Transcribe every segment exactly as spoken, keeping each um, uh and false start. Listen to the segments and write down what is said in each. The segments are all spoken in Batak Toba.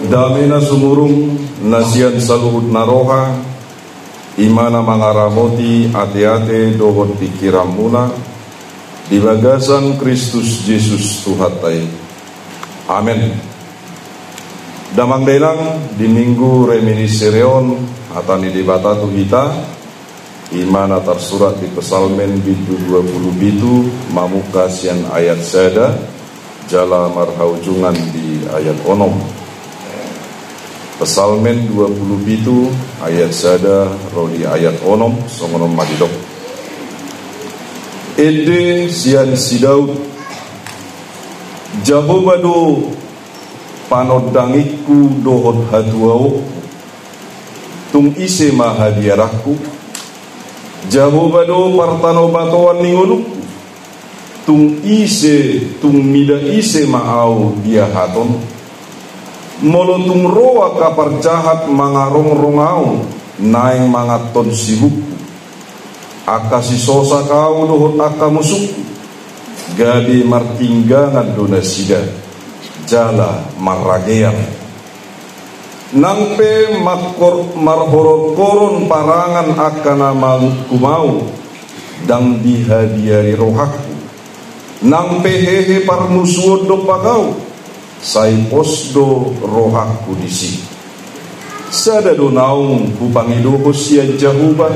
Dame na sumurung, na sian saluhut na roha, i ma na mangaramoti ateate dohot pingkiranmuna, di bagasan Kristus Jesus Tuhanta i. Amen. Damang dainang, di Minggu Reminiscere on, hata ni Debata tu hita, i ma na tarsurat di Psalmen bindu dua pulu pitu, mamungka sian ayat sada, jala marhaujungan di ayat onom. Psalmen dua pulu pitu ayat sada ro di ayat onom, songon on ma didok. Ende sian si Daud. Jahowa do panondangingku dohot hatuaonku. Tung ise ma habiaranku? Jahowa do partanobatoan ni ngolungku. Tung ise, tung mida ise ma ahu diahaton? Molo tung ro angka parjahat mangarongrong ahu, naeng manganhon sibukku. Angka sisosak ahu dohot angka musungku, gabe martinggangan do nasida, jala marragean. Nang pe mangkor-, marhorhon parangan angka na mangungkum ahu, ndang dihabiari rohangku. Nang pe hehe parmusuon dompak ahu, sai pos do rohangku disi. Sada do naung hupangidohon sian Jahowa,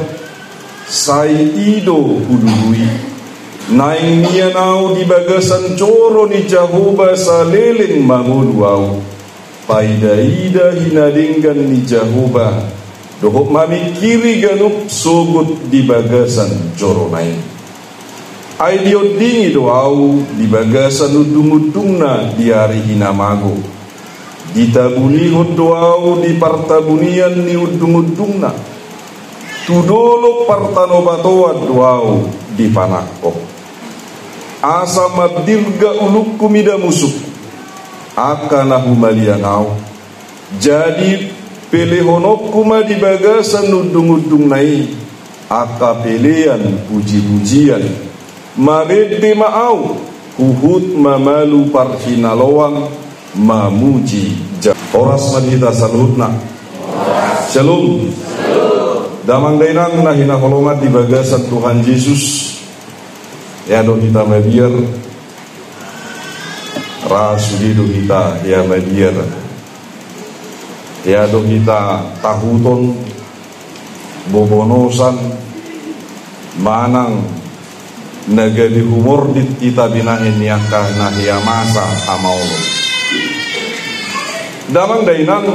sai i do hulului. Naeng mian ahu di bagasan joro ni Jahowa saleleng mangolu ahu. Paidaida hinadenggan ni Jahowa, dohot mamingkiri ganup sogot di bagasan jorona i. Ai diondingi do ahu di bagasan undungundungna di ari hinamago. Ditabunihon do ahu di partabunian ni undungundungna. Tu dolok partanobatoan do ahu dipanangkok. Asa mardirga ulungku mida musuk, angka na humaliang ahu. Jadi pelehononku ma di bagasan undungundungna i angka pelean pujipujian. Marende ma ahu, huhut mamalu parhinaloan mamuji Ja-, horas ma di hita saluhutna. Shalom. Damang dainang na hinaholongan di bagasan Tuhan Jesus. Ia do hita mabiar. Ra sude do hita ia mabiar. Ia do hita tahuton, bobonosan, manang na gabe humordit hita binahen ni angka na hea masa hamaolon. Damang dainang,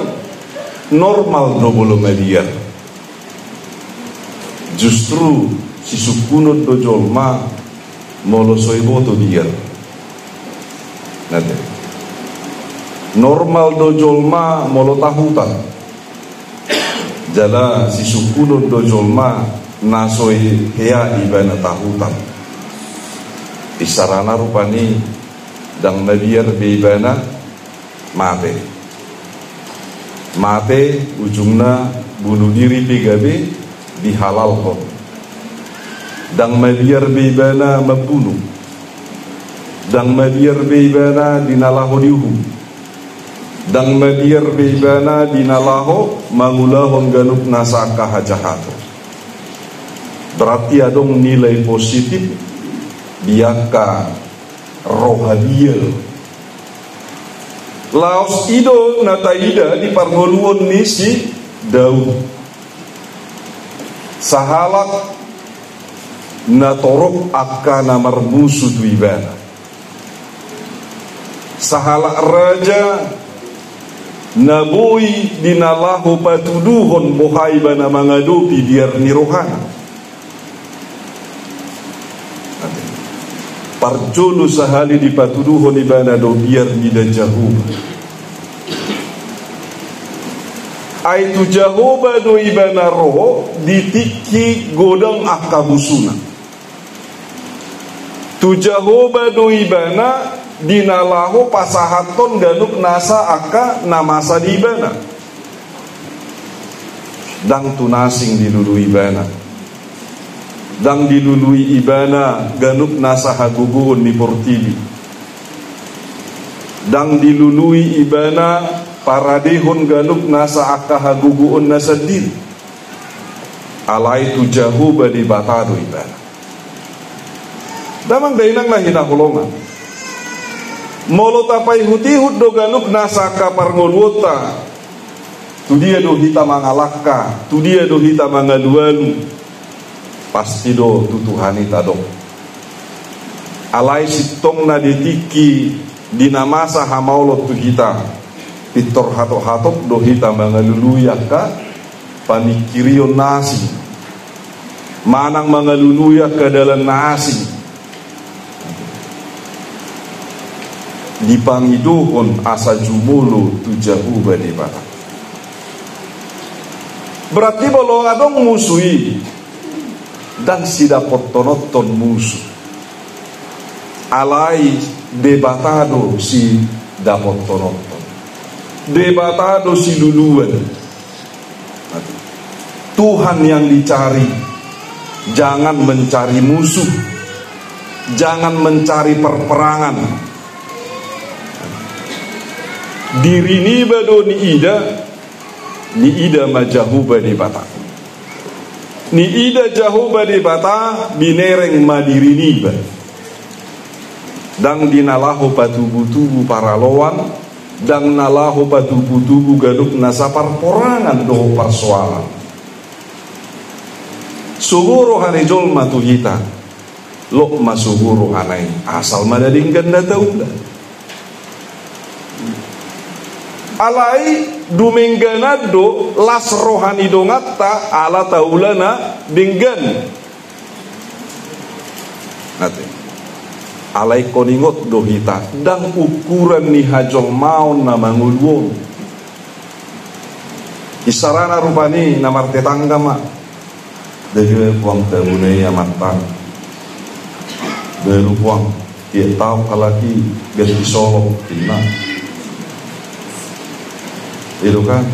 normal do molo mabiar. Justru sisungkunon do jolma molo so iboto biar. Nate. Normal do jolma molo tahutan. Jala sisungkunon do jolma na so i-, hea ibana tahutan. Isarana rupani ndang mabiar be ibana, mate. Mate, ujungna bunuh diri pe gabe dihalalhon. Ndang mabiar be ibana mambunu. Ndang mabiar be ibana di na laho diuhum. Ndang mabiar be ibana di na laho mangulahon ganup nasa angka hajahaton. Berarti adong nilai positif di angka roha biar. Laos i do na taida di parngoluon ni si Daud. Sahalak na torop angka na marmusu tu ibana. Sahalak raja na boi di na laho patuduhon boha ibana mangadopi biar ni rohana. Parjolo sahali dipatuduhon ibana do biar mida Jahowa. Ai tu Jahowa do ibana ro di tingki godang angka musuna. Tu Jahowa do ibana di na laho pasahathon ganup nasa angka na masa di ibana. Ndang tu na asing dilului ibana. Ndang dilului ibana ganup nasa hagogoon ni portibi. Ndang dilului ibana paradehon ganup nasa angka hagogoonna sandiri. Alai tu Jahowa Debata do ibana. Damang dainang na hinaholongan. Molo tapaihut-ihut do ganup nasa angka parngoluonta, tu dia do hita mangalangka, tu dia do hita mangalualu, pasti do tu Tuhan i tadok. Alai sintongna di tingki di na masa hamaolon tu hita, pintor hatop-hatop do hita mangalului angka pamingkirion na asing, manang mangalului angka dalan na asing. Dipangidohon asa jumolo tu Jahowa Debata. Berarti molo adong musu i, ndang sidapothononhon musu. Alai Debata do sidapothononhon. Debata do siluluan. Tuhan yang dicari. Jangan mencari musuh. Jangan mencari perperangan. Diri niba do niida, niida ma Jahowa Debata. Niida Jahowa Debata, binereng ma diri niba. Ndang di na laho patubu-tubu paraloan, ndang na laho patubu-tubu ganup nasa parporangan dohot parsoalan. Sogo roha ni jolma tu hita, loas ma sogo rohana i, asal ma na denggan na taula. Alai dumengganan do las roha ni donganta ala taula na denggan. Ate. Alai ingkon ingot do hita, ndang ukuran ni hajolmaon na mangolu on. Isarana rupani na martetangga ma. Daging puang tabuna i amanta. Baru puang, tiap taon halak i ganti solok, ninna. I do kan,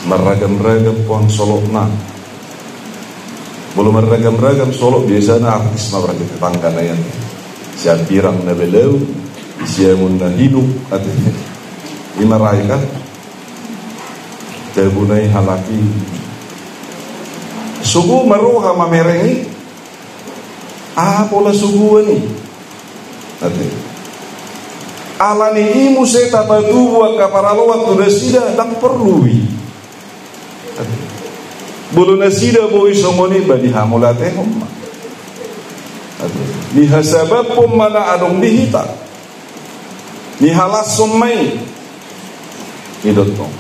marragam-ragam puang solokna. Molo marragam-ragam solok, biasana artis ma berarti tetanggana i. Sian pirang na belau, sian na hidup, ate. I ma ra i kan. Tabuna i halak i. Sogo ma roha mamereng i. Aha pola sogoan i? Ate. Alani i muse tapatubu angka paraloan tu nasida, ndang porlu i. Ate. Molo nasida boi songon i, ba dihamauliatehon ma. Ate. Dihasabaphon ma na adong di hita. Dihalashon ma i. I do tong.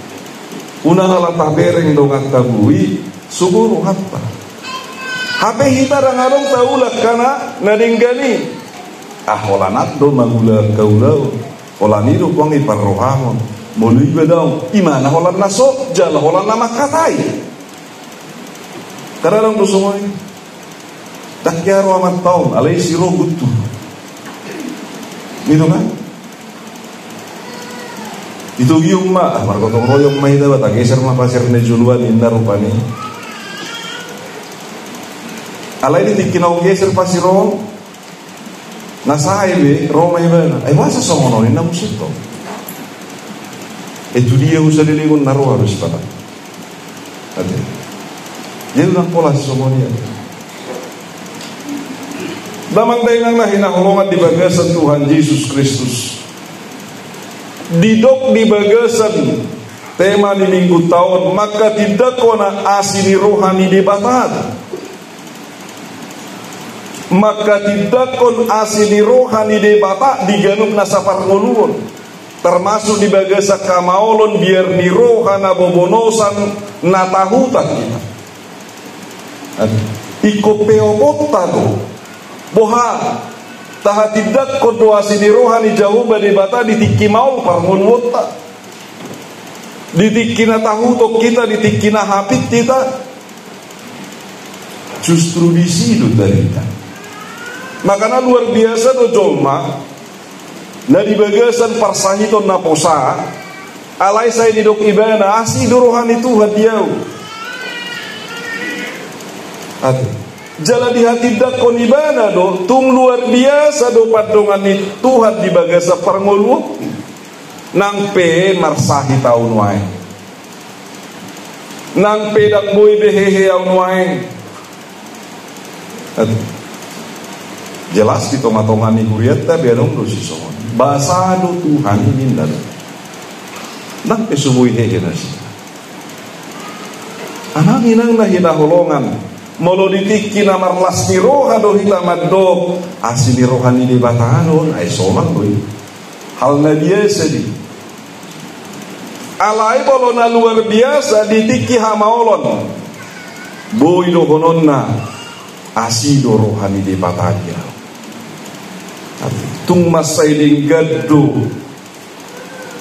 Unang ala tabereng donganta boi, sogo rohanta. Hape hita ndang adong taula angka na denggan i. Ah, holan an do mangula angka ulaon. Holan i do puang i parrohahon. Molo iba daong, i ma na holan na so, jala holan na mangkatai. Kadadang do songon i. Ndang hea ro amanta on, alai si ro guntur. I do kan? Itogion ma, ah, margotong royong ma hita ba, tageser ma pasir na joloan, ninna rupani. Alai di tingki na umgeser pasir on, na sae be, ro ma ibana. Ai boasa songon on, ninna muse tong. E tu dia husalelengon na ro harus pada. Ate. Jadi ndang pola songon i. Damang dainang na hinaholongan di bagasan Tuhan Jesus Kristus. Didok di bagasan tema ni minggunta on, manghatindanghon asi ni roha ni Debata. Manghatindanghon asi ni roha ni Debata di ganup nasa parngoluon. Termasuk di bagasan hamaolon biar ni roha na bobonosan na tahutan hita. Ingkon pe oponta do. Boha, tahatindanghon do asi ni roha ni Jahowa Debata di tingki maol parngoluonta. Di tingki na tahuton hita, di tingki na hapit hita. Justru disi do tarida. Makana luar biasa do jolma na di bagasan parsahiton naposa, alai sai didok ibana, asi do roha ni Tuhan di ahu. Ate. Jala dihatindangkon ibana do, tung luar biasa do pandongan ni Tuhan di bagasan parngoluonku. Nang pe marsahit au nuaeng. Nang pe ndang boi be hehe au nuaeng. Jelas di tonga-tonga ni hurianta be adong do sisongon i. Basa do Tuhan i ninna do. Nang pe so boi hehe nasida. Amang inang na hinaholongan, molo di tingki na marlas ni roha do hita mandok, asi ni roha ni Debata do on, ai somal do i. Hal na biasa do i. Alai molo na luar biasa di tingki hamaolon, boi dohononna, asi do roha ni Debata di au. Tung mansai denggan do,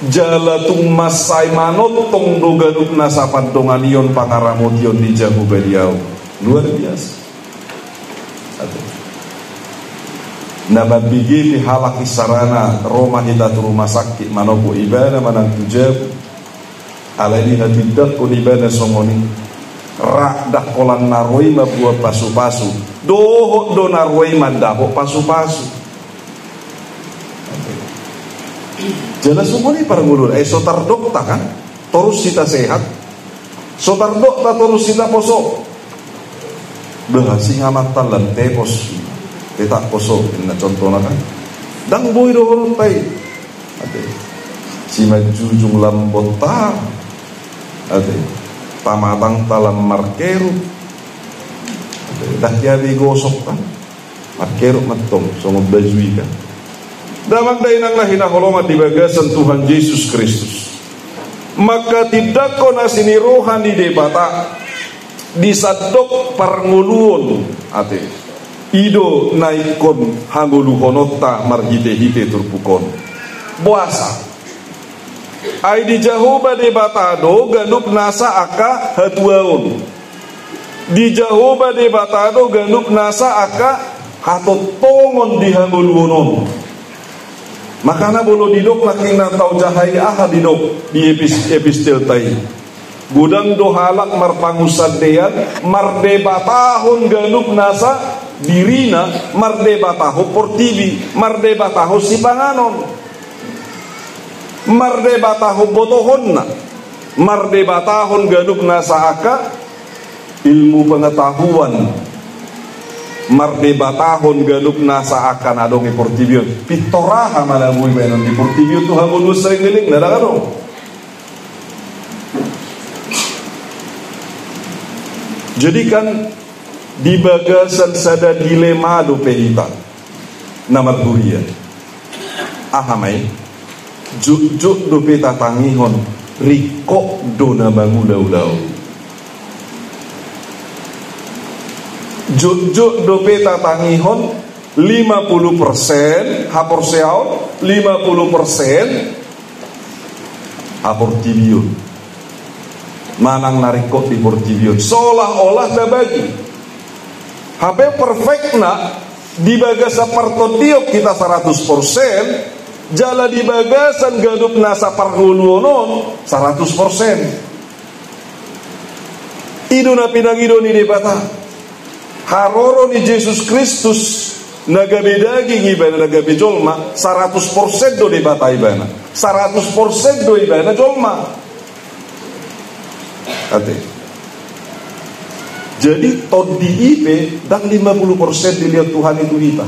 jala tung mansai manongtong do ganup nasa pandonganion, pangaramotion ni Jahowa di au. Luar biasa. Ate. Na mambege pe halak isarana ro ma hita tu rumah sakit, manopot ibana manang tu jabu. Alai dihatindangkon ibana songon i. Ra ndang holan na ro i mamboan pasu-pasu. Dohot do na ro i mandapot pasu-pasu. Jala songon i parngoluon, ai so tardokta kan, torus hita sehat. So tardokta torus hita poso. Bah, singa mantan lam tepos. Teta poso, inna contohna kan. Ndang boi dohononta i. Ate. Simanjujung lam bontar. Ate. Pamatangta lam markerut. Ate. Ndang ia be gosok kan. Markerut mantong, songon baju i kan. Damang dainang na hinaholongan di bagasan Tuhan Jesus Kristus. Mangkatindangkon asi ni roha ni Debata. Di sandok parngoluon ate. I do na ingkon hangoluhononta marhite-hite turpuk on. Boasa? Ai di Jahowa Debata do ganup nasa angka hatuaon. Di Jahowa Debata do ganup nasa angka hatongtongon di hangoluon on. Makana molo didok nangkin na taojahi aha didok di epis-, epistelta i. Godang do halak marpangunsandean, mardebatahon ganup nasa dirina, mardebatahon portibi, mardebatahon sipanganon, mardebatahon botohonna, mardebatahon ganup nasa angka ilmu pengetahuan, mardebatahon ganup nasa angka na adong i portibi on. Pintor aha ma na boi baenon di portibi on tu hangoluan saleleng na ndang adong. Jadi kan di bagasan sada dilema dope hita na marhuria. Aha ma i? Jotjot dope tatangihon, ringkot do na mangulaulaon. Jotjot dope tatangihon, lima puluh persen haporseaon, lima puluh persen haportibion. Manang na ringkot di portibi on. Seolah-olah na bagi. Hape perfektna di bagasan partondion hita saratus persen, jala di bagasan ganup nasa parngoluon on saratus persen. I do na pinangido ni Debata. Haroro ni Jesus Kristus, na gabe daging ibana, na gabe jolma, saratus persen do Debata ibana. Saratus persen do ibana jolma. Ate. Jadi tondi i pe ndang lima puluh persen dilehon Tuhan i tu hita.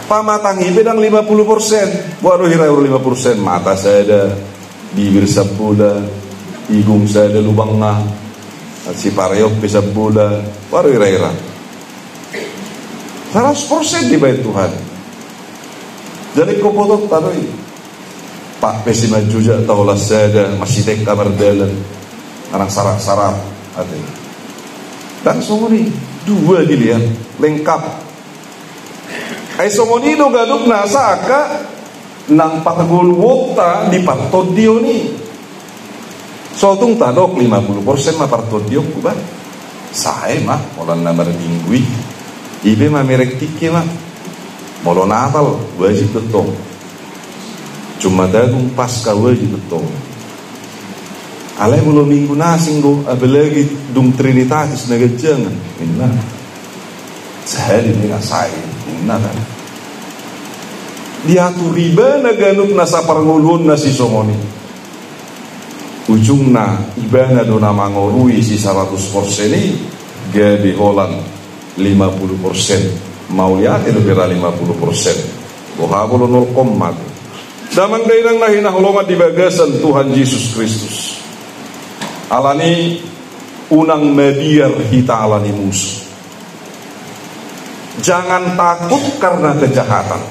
Pamatang i pe ndang lima puluh persen. Boha do hira-hira lima puluh persen? Mata sada, bibir sambola, igung sada lubangna, sipareon pe sambola. Boha do hira-hira? Saratus persen dibaen Tuhan. Jadi ingkon botoonta do i. Pat pe simanjujak ta holan sada, masitengka mardalan, manang sarat-sarat, ate. Ndang songon i, dua dilehon, lengkap. Ai songon i do ganup nasa angka nang parngoluonta di partondion i. So tung tadok lima puluh persen ma partondionku, bah. Sae ma, holan na marminggu i. I pe mamereng tingki ma. Molo Natal, wajib do tong. Jumat Agung, Paskah, wajib do tong. Alai molo minggu na asing do, apalagi dung Trinitatis na ganjang, ninna. Sahali ninna sai, ninna kan. Diatur ibana ganup nasa parngoluonna sisongon i. Ujungna ibana do na mangorui si saratus persen i, gabe holan lima puluh persen. Mauliate do pera lima puluh persen. Boha molo nol koma tu. Damang dainang na hinaholongan di bagasan Tuhan Jesus Kristus. Alani unang mabiar hita alani musu. Jangan takut karena kejahatan,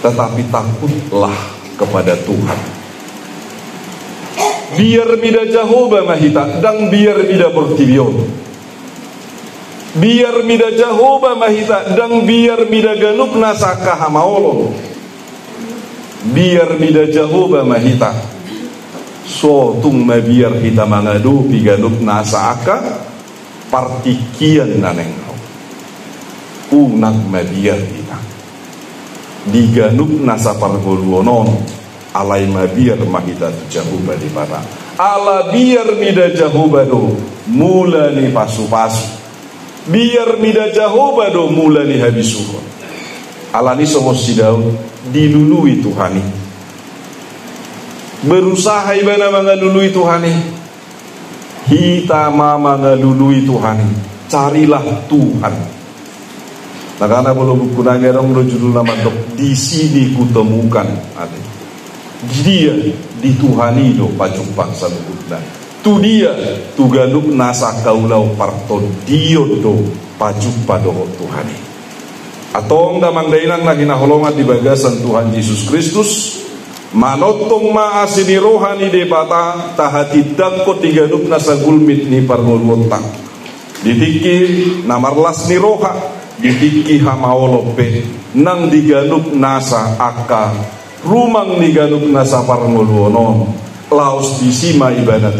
tetapi takutlah kepada Tuhan. Biar mida Jahowa ma hita, ndang biar mida portibi on. Biar mida Jahowa ma hita, ndang biar mida ganup nasa angka hamaolon. Biar mida Jahowa ma hita. So tung mabiar hita mangadopi ganup nasa angka partingkian na naeng ro. Unang mabiar hita di ganup nasa parngoluon on. Alai mabiar ma hita tu Jahowa Debata. Ala biar mida Jahowa do mula ni pasupasu. Biar mida Jahowa do mula ni habisuhon. Alani songon si Daud, dilului Tuhan i. Berusaha ibana mangalului Tuhan i. Hita ma mangalului Tuhan i. Carilah Tuhan. Makana molo buku nami adong do judulna mandok, Di Sini Kutemukan. Ate. Di dia, di Tuhan i do pajumpang saluhutna. Tu dia, tu ganup nasa angka ulaon partondion do pajumpa dohot Tuhan i. Antong damang dainang na hinaholongan di bagasan Tuhan Jesus Kristus, manongtong ma asi ni roha ni Debata tahatindangkon di ganup nasa gulmit ni parngoluonta. Di tingki na marlas ni roha, di tingki hamaolon pe, nang di ganup nasa angka rumang ni ganup nasa parngoluon on, laos disi ma ibana